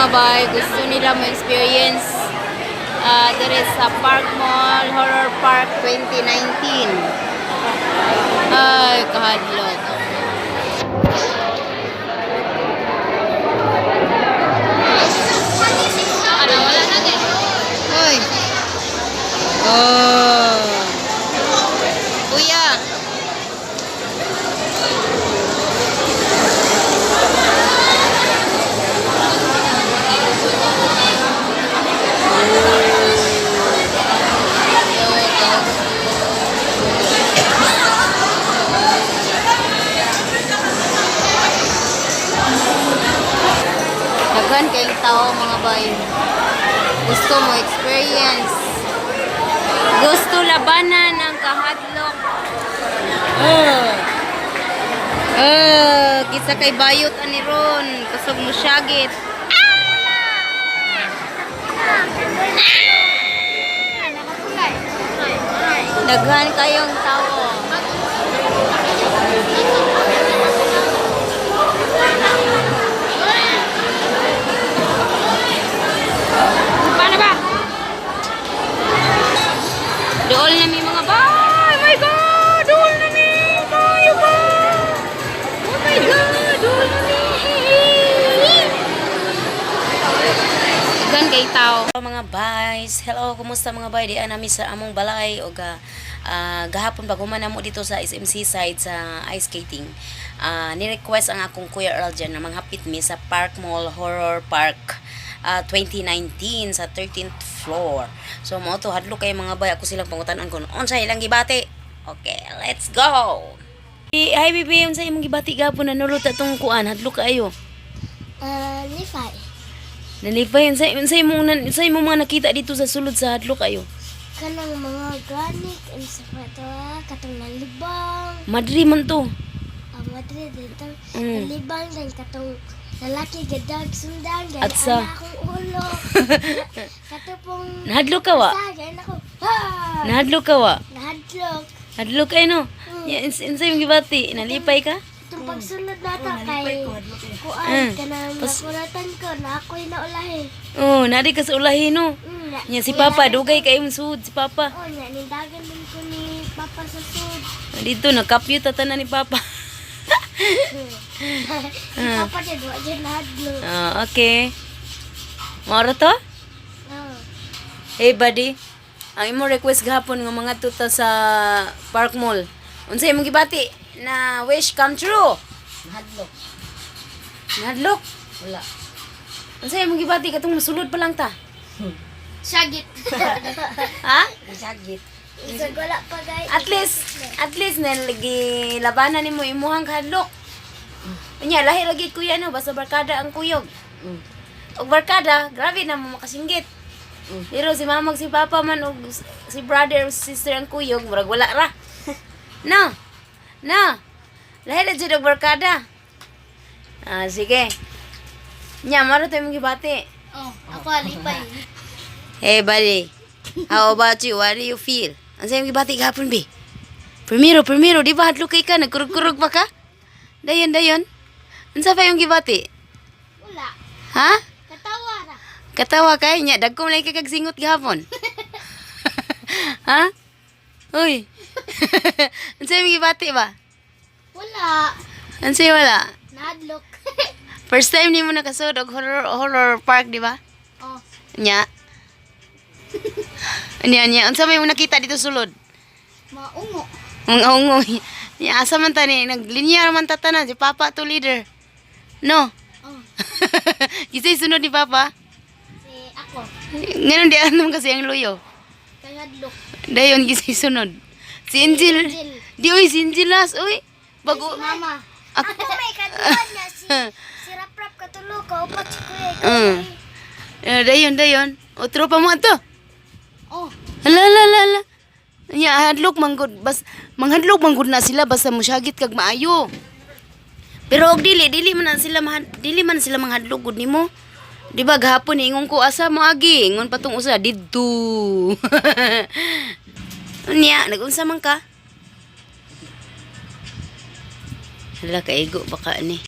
Mga bay, gusto nila mo experience there is sa Park Mall Horror Park 2019. Ay, kahadlok. Hoy. Oh. Kuya. Daghan kayong tao, mga bay. Gusto mo experience. Gusto labanan ng kahadlok. Oh. Oh, kisa kay bayot ani ron, kusog mo syagit. Daghan kayong tao. Paano ba? Dool na mi, mga bay! Oh my God! Dool na mi! Kayo ba? Oh my God! Dool na mi! Gan kay tao. Hello mga bays. Hello, kumusta mga bay? Di nami sa among balay og gahapon bago man namo dito sa SMC side sa ice skating. Ni-request ang akong Kuya Earl dyan na manghapit mi sa Park Mall Horror Park 2019 sa 13th floor. So mo to hadlo kay mga bay, ako silang pangutan-on kung unsa ilang gibati. Okay, let's go. Hi baby, unsa imong gibati gahapon nanulot atong kuan, hadlo kaayo. Levi. Nalipay, unsa imong mga nakita dito sa sulod sa hadlo kayo? Kanang mga ganik ang sa patawa, katong nalibang, Madri man to. ang madre dito, nalibang din katong lalaki gadag sundan, gani At sa- ana akong ulo. Katong Nahadlok ka wa? sa gani ako. Ha! Nahadlok ka wa? Nahadlok. Hadlok kay no? Ya, unsa imong gibati? Nalipay ka? Itong pagsunod nata kay kuan kanang nakulatan ko na ako'y naulahi. Oh, nari ka sa ulahi no. Na, Nya si Papa dugay kay imong suod si Papa. Oh, nya nindagan din ko ni Papa sa sud. Dito nakapyo ta tanan ni Papa. Si Papa din wa dyan nahadlok. Ah, okay. Maura to? Oh. Hey buddy. Ang imong request gahapon nga mga tuta sa Park Mall. Unsa imong gibati na wish come true? Nahadlok. Nahadlok. Wala. Unsa imong gibati katong mosulod pa lang ta? Syagit. Ha? Isagit. Isag wala pa guys. At least na lagi labanan nimo imuhang kahadlok. Unya lahi lagi kuya no, basta barkada ang kuyog. Og barkada, grabe na mo makasinggit. Pero si mama ug si papa man og si brother o sister ang kuyog, murag wala ra. No. No. Lahi ra jud og barkada. Ah, sige. Nya, maro tayo mong gibati. Oh, ako alipay. Hey, buddy. How about you? What do you feel? Ang sa'yo gibati gahapon, bi? Primero, primero, di ba hadlok kay ka? Nagkurog-kurog pa ka? Dayon, dayon. Unsa pa yung gibati? Wala. Ha? Katawa ra. Katawa kay nya dagko man kay kag singot gahapon. Ha? Uy. Unsa yung gibati ba? Wala. Unsa yung wala? Nahadlok. First time nimo nakasud og horror horror park, di ba? Oh. Nya. Nya nya, unsa may mo nakita dito sulod? Mga ungo. Mga ungoy. Nya asa man tani naglinya man ta tanan si Papa to leader. No. Oh. Kisay sunod ni Papa. Si ako. Ngayon di alam kasi ang luyo. Kay hadlok. Dayon kisay sunod. Si Angel. Angel. Di oy si Angel las oy. Bago Si mama. Ak- Ako may katuwa niya si si Raprap katulo ka upat si kuya. Eh, dayon dayon. Otro pa mo ato. Oh. Hala hala hala. Hala. Nya hadlok manggod bas manghadlok manggod na sila basta mosyagit kag maayo. Pero og dili dili man na sila dili man sila manghadlok gud nimo. Di ba gahapon ingon ko asa mo agi, ingon pa tong usa didto. Unya, nagunsa man ka? Hala kaigo baka ni.